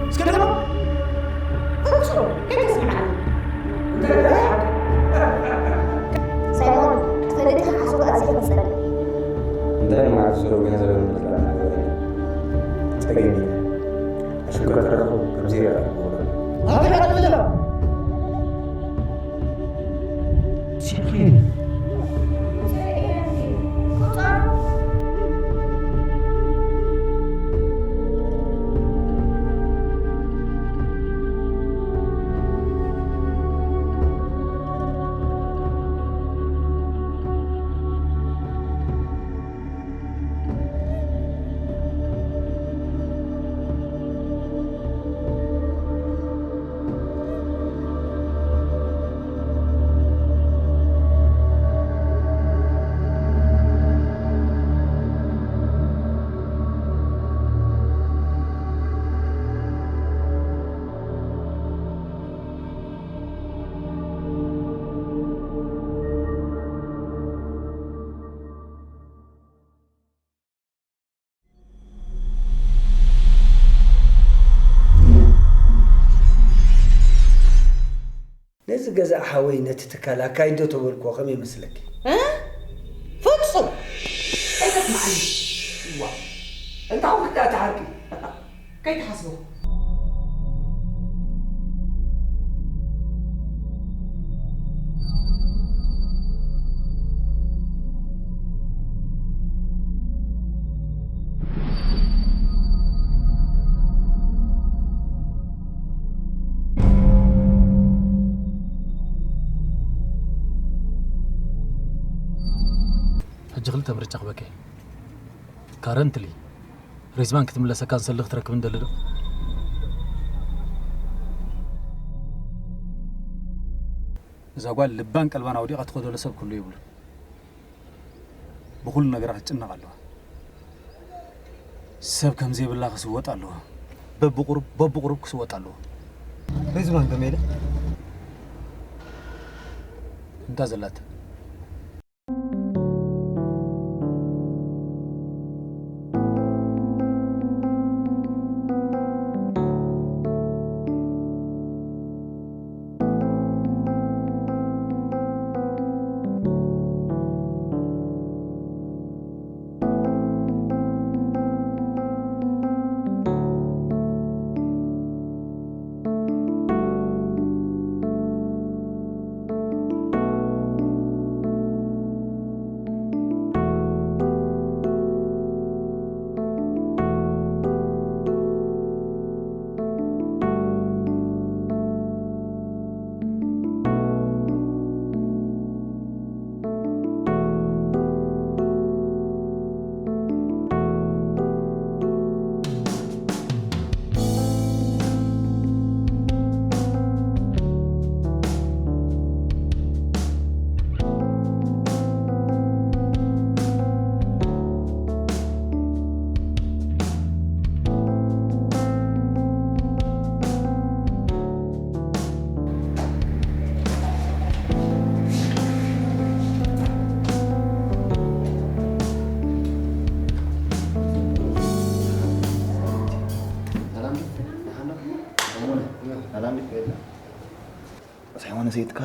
እስከ ደሞ ፍጹም ከይተስምዓኒ። ሳይሞን፣ ትፈልጥ ሓሶት ኣዝየ ክጸልእ። እንታይ ማለት ዘሎ ገንዘብ ንምልካት? ጸገም የለን። ኣሽከር ተረኽቡ፣ ከምዚ ይረኣይ። ኣበይ ኢኻ ትብል ዘለኻ? ሲኺን። ነዚ ገዛ ሓወይ ነቲ ትካል ኣካይዶ ተበልክዎ ከመይ ይመስለኪ? እ? ፍጹም! ከይተስምዓኒ። ዋ፣ እንታይ ወዳ ተሓርቂ? ከይትሓስቦ። ሕጂ ክልተ ምርጫ ክበከ። ካረንትሊ ሬዝማን ክትምለሰካ ንሰሊ ክትረክብ እንደሊ ዶ? እዛ ጓል ልባን ቀልባን ኣውዲቓ ትኸደሉ ሰብ ክህሉ የብሉን። ብኹሉ ነገራ ክትጭነቕ ኣለዋ። ሰብ ከም ዘይብላ ክስወጥ ኣለዎ። በብቑሩብ በብቑሩብ ክስወጥ ኣለዎ። ሬዝማን ከመይ ኢለ? እንታ ዘላታ? ሰላም ዲኻ? ደሓን ዶ? ሰላም ዲኻ? ሳይሞን ሰይድካ?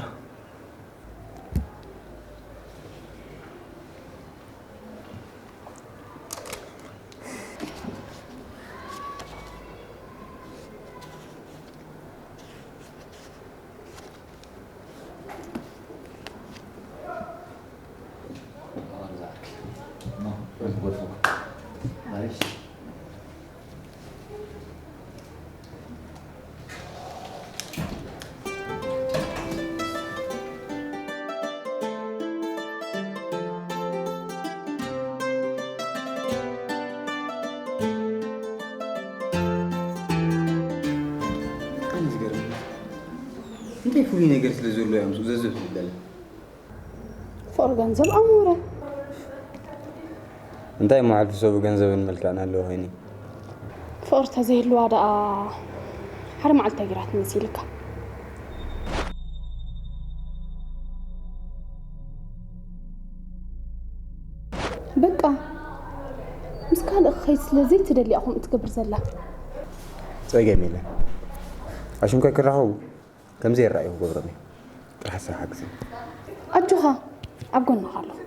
እንታይ ዝገርም እዩ? እንታይ ፍሉይ ነገር ስለ ዘሎ እዮም ኣብኡ ዘዘብ ትብል ዘላ? ፍቕሪ ገንዘብ ኣሞረ። እንታይ መዓልቲ ሰቡ ገንዘብን መልክዕን ኣለዎ ኮይኑ? ፍቕሪ ተዘይህልዋ ደኣ ሓደ መዓልቲ እንታይ ገይራትኒ መሲልካ? በቃ ምስ ካልእ ክኸይድ ስለ ዘይትደሊ ኢኹም እትገብር ዘላ። ጸገም የለን። ኣሽንኳይ ክራኸቡ ከምዚ ይረኣዩ ክገብሮም እዩ። ጥራሕ ሓግዝኒ። ኣጆኻ፣ ኣብ ጎንኻ ኣለኹ።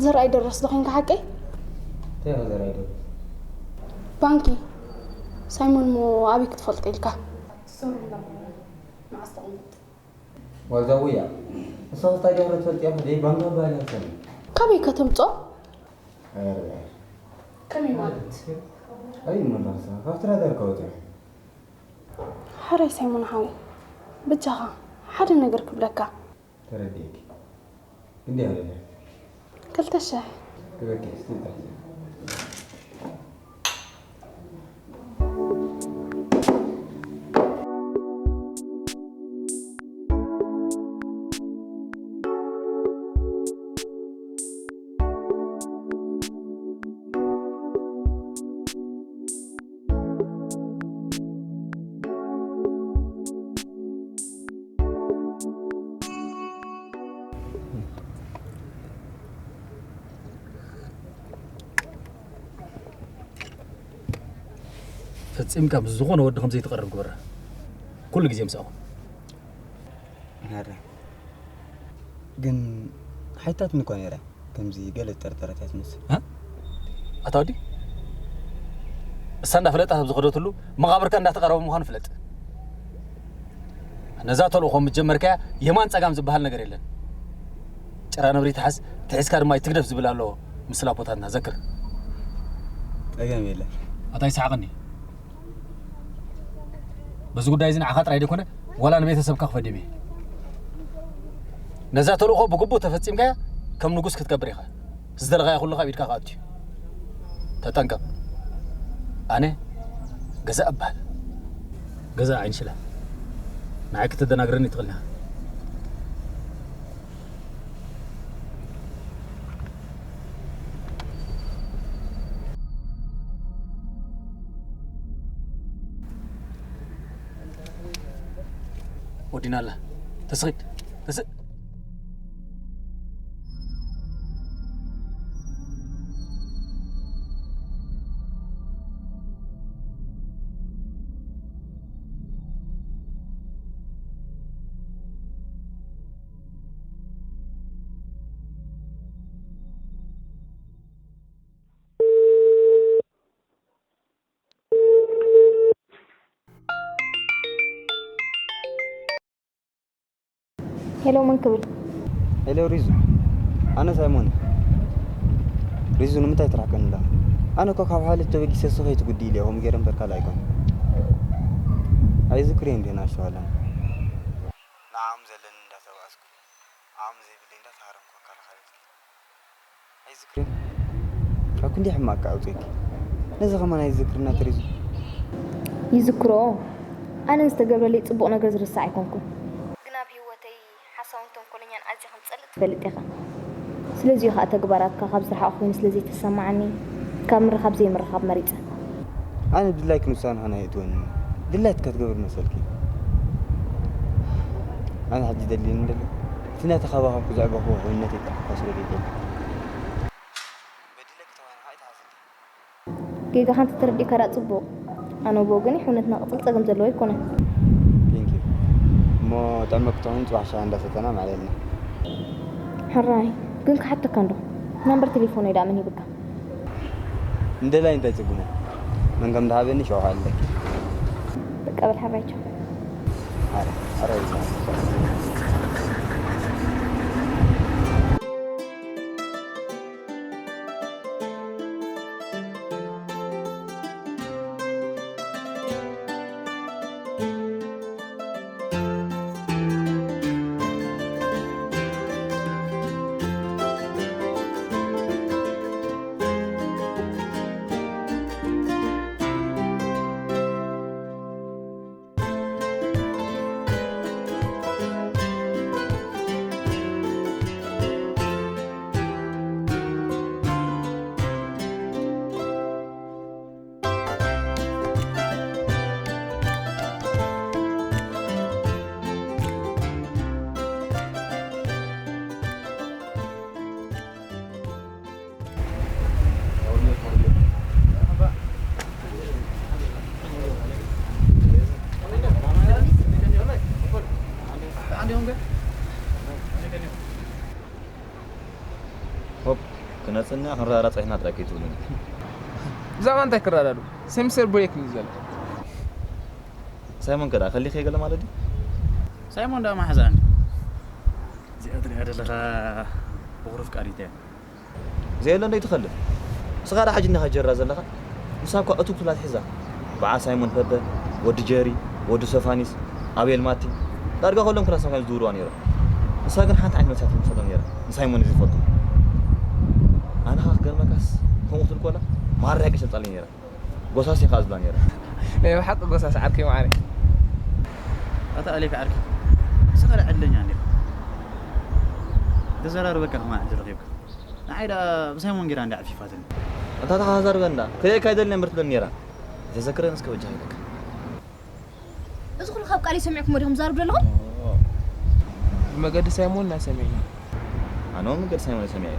ዘርኣይ ደረስ ዶ ኾንካ ሓቀይ? እንታይ ኢኻ ዘርኣይ ደረስ? ባንኪ ሳይሞን ሞ ኣበይ ክትፈልጦ ኢልካ? ዋዛ ውያ እሳ ክስታይ ገብረ ትፈልጥ እያ። ደይ ባንካ ባል ያሰን ካበይ ከተምጾ? ኣረ ከመይ ማለት? ኣይ መላሳ ካብቲ ራዳር ከወጥረ ሓራይ ሳይሞን ሓወይ፣ በጃኻ ሓደ ነገር ክብለካ። ተረዲእኪ እንዲ ኣለ ክልተ ሺሕ ክበኪ እስቲ ታሕቲ ፈጺምካ ምስ ዝኾነ ወዲ ከም ዘይትቐርብ ግበራ። ኩሉ ግዜ ምሳኹም። ናረ ግን ሓይታትኒ እኮ ነይረ። ከምዚ ገለ ዝጠርጠረት እያ ትመስል። እ? ኣታ ወዲ እሳ እንዳፈለጣ ኣብ ዝኸደትሉ መቓብርካ እንዳተቐረበ ምዃኑ ፍለጥ። ነዛ ተልእኾ ምስ ጀመርካያ የማን ጸጋም ዝበሃል ነገር የለን። ጭራ ነብሪ ትሓዝ፣ ትሒዝካ ድማ ይትግደፍ ዝብል ኣሎ ምስላ ኣቦታትና ዘክር። ጸገም የለን። ኣታ ይስሓቐኒ። በዚ ጉዳይ እዚ ንዓኻ ጥራይ ደይኮነ ዋላ ንቤተሰብካ ክፈድም እየ። ነዛ ተልእኾ ብግቡእ ተፈጺምካያ ከም ንጉስ ክትከብር ኢኻ። ዝደለኻዮ ኩሉ ካብ ኢድካ ክኣቱ እዩ። ተጠንቀቕ። ኣነ ገዛ እባል። ገዛ ዓይንሽላ። ንዓይ ክተደናግረኒ ትኽእል ኢኻ። ወዲናላ። ተስኺድ። ተስ- ሄሎ፣ መን ክብል? ሄሎ ሪዙ፣ ኣነ ሳይሞን። ሪዙ፣ ንምንታይ ትርሕቀኒ ኣለኻ? ኣነ እኮ ካብ ሓልዮት ተበጊሰ ንስኺ ከይትጉድኢ ኢለ ከምኡ ገይረ እምበር ካልእ ኣይኮነን። ኣይዝክርዮን ድየ ንኣሽቱ ሃለና ንዓኦም ዘለኒ እንዳተባኣስኩ፣ ዓቕሚ ዘይብለይ እንዳተሃረምኩ ኣካልኻ ረኺበ። ኣይዝክርን። ካብ ክንደይ ሕማቕ ከ ኣውፅእኪ? ነዚ ከማን ኣይዝክርን ኣቲ ሪዙ። ይዝክሮ። ኣነ ዝተገብረለይ ፅቡቕ ነገር ዝርስዕ ኣይኮንኩን። ግን ኣብ ህይወተይ ሓሳውን ተንኮለኛን ኣዝየ ከም ዝፀልእ ትፈልጥ ኢኻ። ስለዚ እዩ ከዓ ተግባራትካ ካብ ዝረሓቑ ኮይኑ ስለ ዘይተሰማዓኒ ካብ ምርኻብ ዘይምርኻብ መሪፀ። ኣነ ድላይኪ ንውሳነ ኸና የእትወኒ። ድላይኪ ክትገብሪ መሰልኪ። ኣነ ሕጂ ደልየኒ ደሎ እቲ ናተኻባኸብኩ ዘዕበኹዎ ሕውነተይ ጥራሕ እኳ ስለ ዘይደሊ። በዲለኪ ተኾይነ ከዓ ኣይትሓዝኒ። ጌጋኻ እንተተረዲእካ ደኣ ጽቡቕ። ኣነ ብወገነይ ሕውነትና ክቕጽል ጸገም ዘለዎ ኣይኮነን። Thank you። እሞ ጥዕመ ክትኸውን ጽባሕ ሻሂ እንዳሰተና ማዕለልና። ሕራይ፣ ግን ክሓተካ እንዶ። ናምበር ቴሌፎነይ ደኣ መን ሂብካ? እንደላይ እንታይ ጽግሙ? መን ከም ዝሃበኒ ሸውሃ ኣለኪ። በቃ በል ሕራይ ቻው። ኣረ፣ ኣረ ይዛ። ሆፕ ክነጽንዕ ክንረዳዳ ጸኒሕና ጥራይ ከይትብሉኒ። ብዛዕባ እንታይ ክረዳድኡ? ሴሚስተር ብሬክ እዩ ዘሎ። ሳይሞን ከ ደኣ ከሊኸ ገለ ማለት ድዩ? ሳይሞን ደኣ ማሕዛ እንዲ። እዚኣ ትሪኣ ዘለኻ በኹሪ ፍቃሪት እያ። ዘየለ እንዶ ይትኸልፍ። ንስኻ ደኣ ሕጂ እንዲኻ ጀራ ዘለኻ። ንሳ እኳ እቱብ ትብላ ትሕዛ። በዓል ሳይሞን ፐፐ፣ ወዲ ጀሪ፣ ወዲ ሶፋኒስ፣ ኣቤል ማቲ። ዳርጋ ከሎም ክላስ እዮም ዝድውርዋ ነይሮም። ንሳ ግን ሓንቲ ዓይነት መልሲ ኣይትመልሰሎም ነይራ። ንሳይሞን እዩ ዝፈልጦ። ኣነ ኸኣ ክገርመካስ፣ ከምኡ ክትብል ኮላ፣ ማራ ይቅሸልጣለይ ነይራ። ጎሳስ ኢኻ ዝብላ ነይረ። ናይ ብሓቂ ጎሳስ ዓርከይ መዓረይ። ኣታ ኣሌክ ዓርከይ፣ ንስኻ ደኣ ዕድለኛ እንዲኻ። ተዘራርበካ ከማን ዕድል ረኺብካ። ንዓይ ደኣ ብሳይሞን ጌራ እንዳ ዓፊፋትኒ። ኣታ ተኸዛርበ እንዳ፣ ክርእየካ ኣይደልን እምበር ትብለኒ ነይራ። ተዘክረን እስከ በጃኻ ኢለካ። እዚ ኩሉ ካብ ቃለይ ሰሚዕኩሞ ዲኹም ትዛረቡ ዘለኹም? ብመገዲ ሳይሞን እናሰሚዕና። ኣነ እውን መገዲ ሳይሞን እየ ሰሚዐዮ።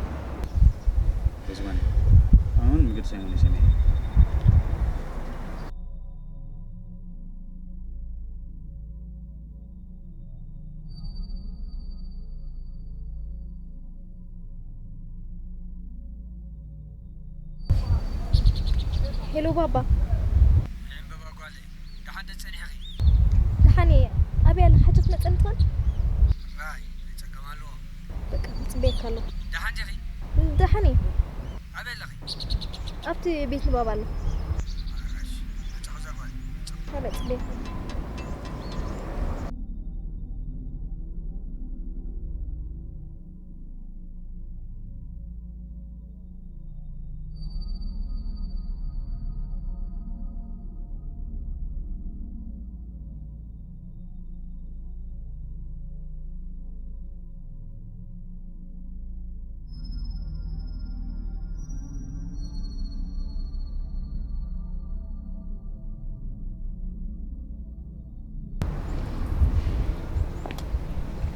በዚ ማለት ኣነ እውን መገዲ ሳይሞን እየ ሰሚዐዮ። ሄሎ ባባ። ናይ ዕምበባ ጓለይ፣ ደሓን ዶ ጸኒሕኺ? ደሓን እየ። ኣበይ ኣለኻ? ሕጂ ትመጸኒ ትኾን? እምባይ፣ እንታይ ጸገም ኣለዎ? በቃ፣ ይጽበየካ ኣለኹ። ደሓን ዲኺ? ደሓን እየ። ኣበይ ኣለኺ? ኣብቲ ቤት ንባብ ኣለኹ። እሺ፣ መጻኹ እዛ ጓል፣ መጻኹ። በቃ፣ ይጽበየካ ኣለኹ።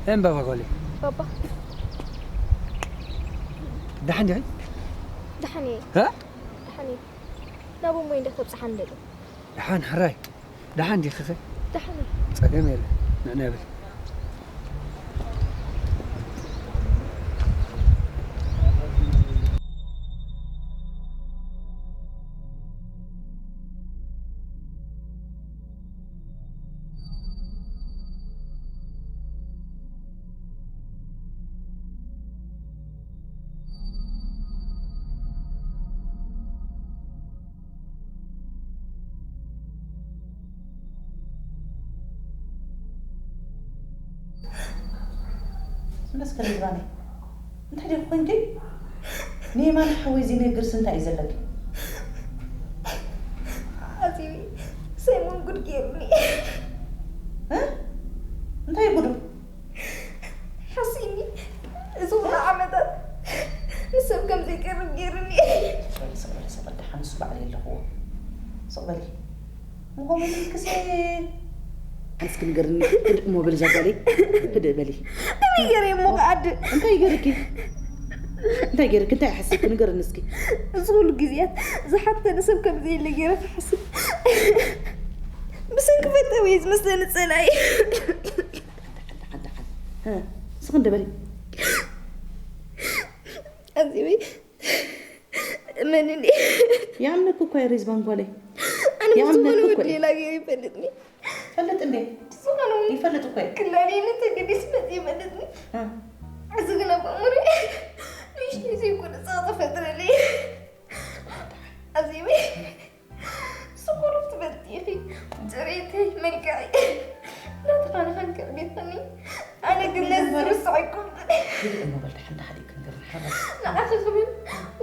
እምበባ ጓለይ። ባባ። ደሓን ዲኺ? ደሓን እየ። እ? ደሓን እየ። ናብ እሞይ እንደ ከብጽሓኒ ደሊ። ደሓን ሕራይ። ደሓን ዲኺ ኸ? ደሓን እየ። ጸገም የለ። ንዕና ብል። መስከረም ዝባነይ፣ እንታይ ደኣ ኮንኪ? ንየማነ ሓወይ ዘይነግርስ እንታይ እዩ ዘለኪ? ኣዚቢ፣ ሰይሞን ጉድ ገይሩኒ። እ? እንታይ ጉዱ? ሓሲኒ፣ እዚ ኩሉ ዓመታት ንሰብ ከም ዘይቀርብ ገይሩኒ። ስቕ በሊ፣ ስቕ በሊ፣ ስቕ በሊ፣ ደሓን ንሱ ባዕለይ ኣለኹዎ። ስቕ በሊ። ምኾነ ክሴ ኣንስኪ ንገርኒ፣ ህድእ እሞ በሊ እዛ ጓለይ፣ ህድእ በሊ። ከመይ ገይረ እሞ ክኣዲ? እንታይ ገይርኪ? እንታይ ገይርኪ? እንታይ ሓሲብኪ? ንገርኒ እስኪ። እዚ ኩሉ ግዜያት ዝሓተኒ ሰብ ከም ዘየለ ገይረ ክሓስብ። ብሰንኪ ፈተው እየ ዝመስለኒ ጸላኢ። ደሓን፣ ደሓን። እ፣ ስኽ እንደ በሊ። ኣዚበይ፣ እመንኒ። ይኣምነኩ እኮ እየ ሪዝባን ጓለይ። ኣነ ምስ ዝኾነ ይኣምነኩ እኮ ወዲ እየ። ሌላ ገይሩ ይፈልጥኒ። ፈልጥ እንዴ? ዝኾነ እውን ይፈልጥ እኮ እየ። ክላለየኒ ተገዲሱ መፂኡ ይፈልጥኒ። እ። እዚ ግን ኣብ ኣእምሮይ ንእሽተይ ዘይኮነ ጸቕጢ ፈጥረለይ። ኣዚበይ። ስኩሉ ትፈልጢ ኢኺ፣ ጽሬተይ፣ መልክዐይ። ናትኻ ንኻን ከዕቢትኒ። ኣነ ግን ነዚ ዝርስዖ ኣይኮንኩን። ህድእ እሞ በል፣ ደሓን ደሓን እዩ ክንገርኒ፣ ሓራይ። ንዓኺ ክብል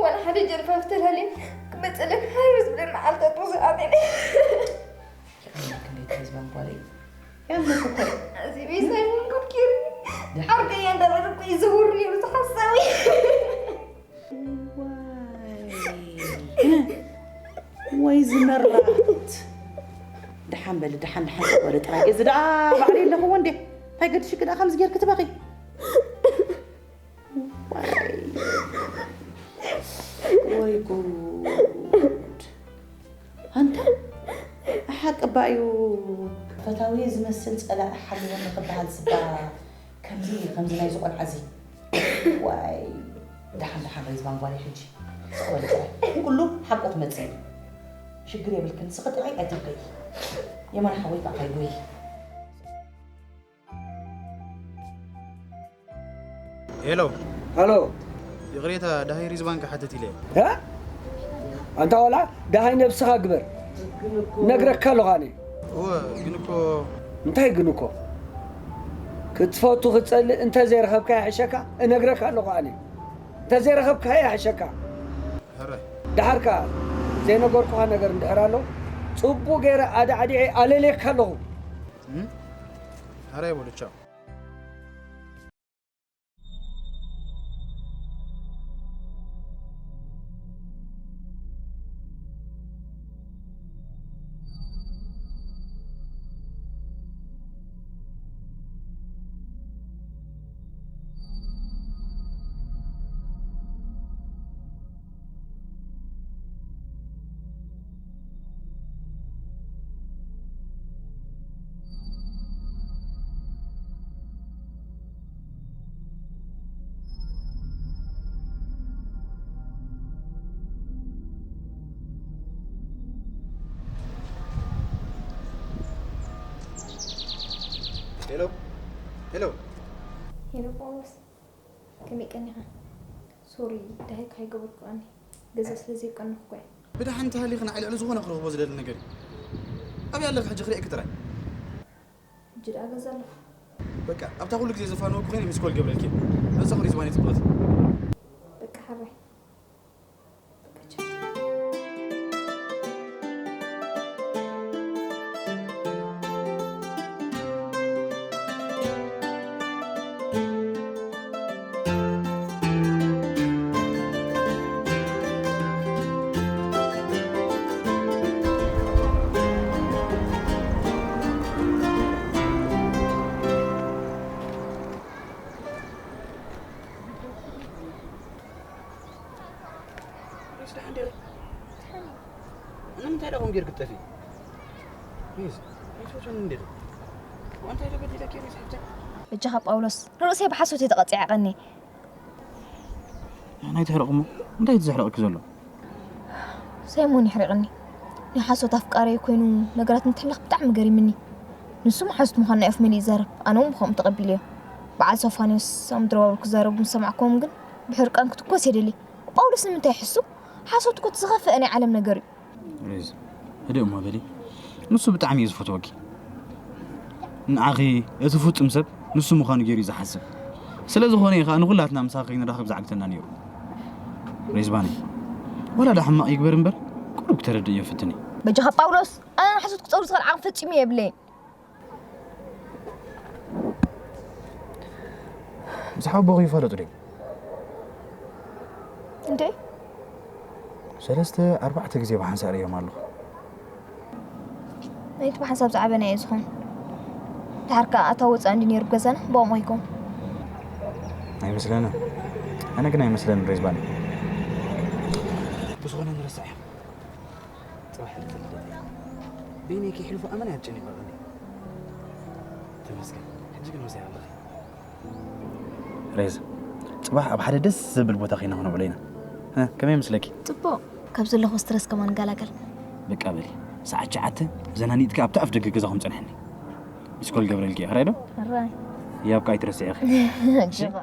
ዋላ ሓደ ጀልፋፍ ተላልየ ክመጸለክ ሃር ዝብለኒ መዓልታት ብዙሓት እየን። ይኣምነክ እንዴት ህዝባን ጓለይ? ይኣምነክ እኮ እዩ። እዚ ቤት ናይ ምንጉድ ጌርኒ። ዓርከይ እንዳበለ እኮ ይዘውር ነይሩ፣ እዚ ሓሳዊ። ዋይ። ወይ ዝመራት። ደሓን በሊ፣ ደሓን፣ ደሓን፣ ወለ ጥራይ። እዚ ደኣ ባዕለይ ኣለኹዎ እንዴ? እንታይ ገድሽኪ ደኣ ከምዚ ጌርኪ ትበኺ? ዋይ። ወይ ጉድ። ኣንታ፣ ሓቂ እባ እዩ። ፈታዊ ዝመስል ጸላኢ ሓሊዎም ንኽበሃል ዝባ ከምዚ፣ ከምዚ ናይዚ ቆልዓ እዚ። ዋይ፣ ደሓን፣ ደሓን፣ ሬዝባን ጓለይ ሕጂ። ስቕ በሊ ጥራይ። ኩሉ ሓቁ ክመጽእ እዩ። ሽግር የብልክን፣ ስኺ ጥራይ ኣይትብከዪ። የማነ ሓወይ፣ ብኣኻ ይጎይ። ሄሎ። ሃሎ። ይቕሬታ፣ ደሃይ ሪዝባን ክሓትት ኢለ። እ? ኣንታ ቆልዓ፣ ደሃይ ነብስኻ ግበር። እነግረካ ኣለኹ ኣነ። እወ፣ ግን እኮ እንታይ ግን እኮ? ክትፈቱ ክትጸልእ እንተ ዘይረኸብካያ ይሕሸካ፣ እነግረካ ኣለኹ ኣነ። እንተ ዘይረኸብካያ ይሕሸካ። ሕራይ። ደሓር ከኣ ዘይነገርኩኻ ነገር እንድሕር ኣሎ፣ ጽቡቕ ገይረ ኣዳዕዲዐ ኣለልየካ ኣለኹ። እም? ሕራይ በሉ፣ ቻው። ሄሎ፣ ሄሎ። ሄሎ ጳውሎስ፣ ከመይ ቀኒኻ? ሶሪ፣ ዳሄካ ኣይገበርኩ ኣኒ። ገዛ ስለ ዘይቀንኹ እኮ እየ። ብደሓን እንተሃሊኺ ንዓይ ልዕሊ ዝኾነ ክረኽቦ ዝደሊ ነገር እዩ። ኣበይ ኣለኺ ሕጂ ክርእየኪ ጥራይ? ሕጂ ደኣ ገዛ ኣለኹ። በቃ፣ ኣብታ ኩሉ ግዜ ዘፋነወኪ ኮይነ ሚስኮል ገብረልኪ። መጻኹ ሪዝዋን እየ ጽብቕቲ። በቃ፣ ሓራይ። ስራሕ እንዴ? ንምንታይ ደኹም ጌር ክትጠፊ? ፕሊዝ፣ ኣይትፈትወኒ እንዴ? እንታይ ተበዲለኪ ሪዝ ሓፍተይ? በጃኻ ጳውሎስ፣ ንርእሰይ ብሓሶት እየ ተቐጺዐ ቀኒ። ንዓይ ትሕርቕሞ? እንታይ እዩ ዝሕርቕኪ ዘሎ? ሳይሞን የሕሪቕኒ። ናይ ሓሶት ኣፍቃሪይ ኮይኑ ነገራት እንትሕልኽ ብጣዕሚ ገሪምኒ። ንሱ ሓሶት ምዃኑ ናይ ኣፍ መሊኡ ይዛረብ፣ ኣነ እውን ብኸምኡ ተቐቢለዮ። በዓል ሶፋንዮስ ኣብ ምድረ ባቡር ክዛረቡ ምስ ሰማዕክዎም ግን ብሕርቃን ክትኮስ እየ ደልየ። ጳውሎስ ንምንታይ ይሕሱ? ሓሶት እኮ እቲ ዝኸፍአ ናይ ዓለም ነገር እዩ። ሬዝ፣ ህድእ እሞ በሊ። ንሱ ብጣዕሚ እዩ ዝፈትወኪ። ንዓኺ እቲ ፍጹም ሰብ ንሱ ምዃኑ ገይሩ እዩ ዝሓስብ። ስለ ዝኾነ እዩ ኸኣ ንኹላትና ምሳኺ ክንራኸብ ዝዓግተና ነይሩ። ሬዝባነይ፣ ወላ ደኣ ሕማቕ ይግበር እምበር ቁሩብ ክተረድእዮ ፍትኒ። በጃኻ ጳውሎስ፣ ኣነ ንሓሶት ክጸውር ዝኽእል ዓቕሚ ፈጺሙ የብለይን። ምስ ሓቦኹ ይፋለጡ ድዮም? እንዴ ሰለስተ ኣርባዕተ ግዜ ብሓንሳእ ርእዮም ኣለኹ። ናይቲ ብሓንሳብ ዝዓበና እየ ዝኾን። ድሓር ከኣ ኣታ ወፃእ እንዲ ነይሩ ገዛና ብቐምኡ ኣይኮን። ኣይመስለንን። ኣነ ግን ኣይመስለንን ሬዝባን። ብዝኾነ ንረሳዕ እዮም። ፅባሕ ዕለት ልደተይ በይነይ ከይሕልፎ ኣመና የጨኒቐቕኒ። ተመስገን ሕጂ ግን ምሳይ ኣለኺ። ሬዝ፣ ፅባሕ ኣብ ሓደ ደስ ዝብል ቦታ ኸይና ክነብዕሎ ኢና። እ፣ ከመይ ይመስለኪ? ፅቡቕ፣ ካብ ዘለኹ ስትረስ ከማን ንገላገል። በቃ በሊ፣ ሰዓት ትሽዓተ ዘናኒጥኪ ኣብቲ ኣፍ ደገ ገዛኹም ፅንሕኒ። ሚስኮል ገብረልኪ እየ፣ ሕራይ ዶ? ሕራይ። ያብቃ ኣይትረስዒኺ። ጅባ።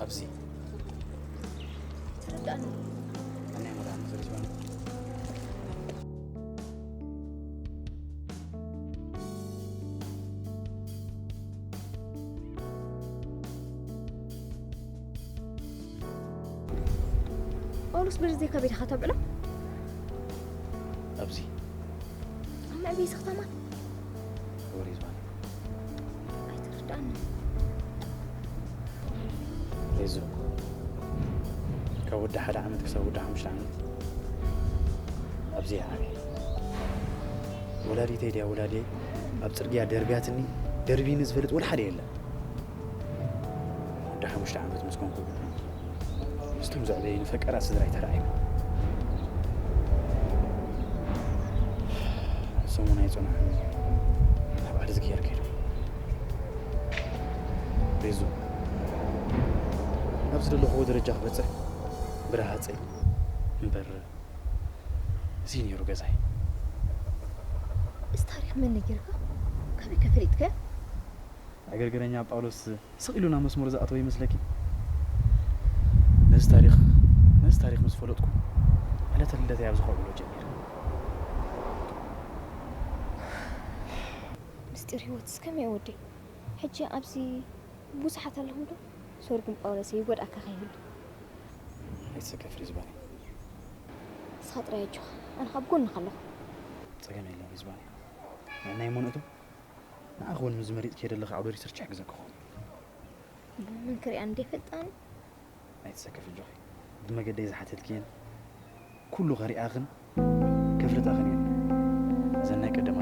ኣብዚ ትርዳእኒ። ኣነ እየ መድሃኒት ዝረስበኒ። ጳውሎስ በዚ ዘይካ ቤትኻ ተብዕሎ? ኣብዚ ኣብ መዕበይሲ ከተማ ወሬ ዝባን ኣይትርዳእኒ። ሬዞ ካብ ወዲ ሓደ ዓመት ክሳብ ወዲ ሓሙሽተ ዓመት ኣብዚ እየ ዓብየ። ወላዲተይ ድያ ወላዲየይ ኣብ ፅርግያ ደርብያትኒ ደርቢኒ ዝፈልጥ ወላ ሓደ የለን። ወዲ ሓሙሽተ ዓመት ምስ ኮንኩ ግን ምስቶም ዘዕበዩኒ ፈቀራ ስድራይ ተረኣዩ። ሰሙን ኣይጸንሑን ናብ ዓዲ ዝግየር ከይዶም። ሬዞ ናብ ዝደለኹዎ ደረጃ ክበጽሕ ብረሃጸይ እምበር እዚ ነይሩ ገዛይ። እዚ ታሪኽ መን ነጊርካ? ካበይ ከ ፈሊጥካዮ? ዕግርግረኛ ጳውሎስ ስቕ ኢሉ ናብ መስመሩ ዝኣተወ ይመስለኪ? ነዚ ታሪኽ ነዚ ታሪኽ ምስ ፈለጥኩ ዕለተ ልደተይ ኣብዚ ከውዕሎ ጀሚረ። ምስጢር ህይወትስ ከመይ ወደይ? ሕጂ ኣብዚ ብዙሓት ኣለኹም ዶ? ሶሪ ግን ጳውሎሰይ ይጎድኣካ ከይህሉ። ኣይትሰከፊ ሪዝባን። ንስኻ ጥራይ ኣጆኻ፣ ኣነ ካብ ጎንኻ ኣለኹ። ጸገም የለን ሪዝባን። ንዕናይ መንእቱ ንዓኺ እውን ምስ መሪጽክዮ ዘለኺ ዓውደ ሪሰርች ይሕግዘኪ ክኸውን። መን ክሪኣኒ ደይፈልጣኒ? ኣይትሰከፊ ኣጆኺ። ብመገደይ ዝሓተትክየን ኩሉ ከሪኣኽን ከፍልጣኽን እየን። እዘን ናይ ቀደማ